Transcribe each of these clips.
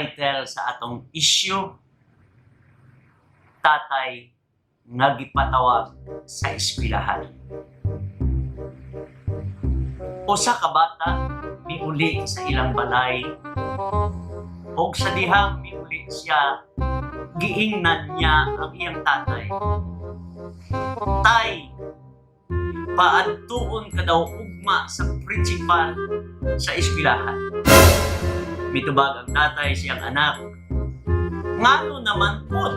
Title sa atong issue, "Tatay nga gipatawag sa eskwelahan." Usa ka bata miuli sa ilang balay og sa dihang miuli siya, giingnan niya ang iyang tatay, "Tay, paadtuon ka daw ugma sa principal sa eskwelahan." Mitubag ang tatay sa iyang anak, "Ngano naman pud?"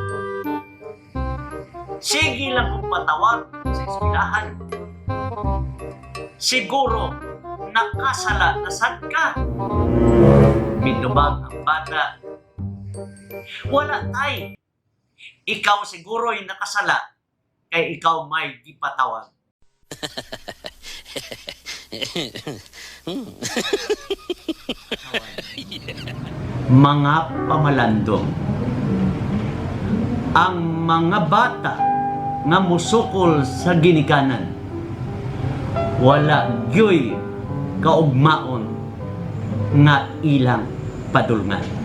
"Sige lang kong patawag sa eskwelahan. Siguro nakasala na sad ka." Mitubag ang bata, "Wala, Tay. Ikaw siguro'y nakasala kay ikaw may gipatawag." Mga pamalandong. Ang mga bata nga musukol sa ginikanan, wala gyoy kaugmaon nga ilang padulngan.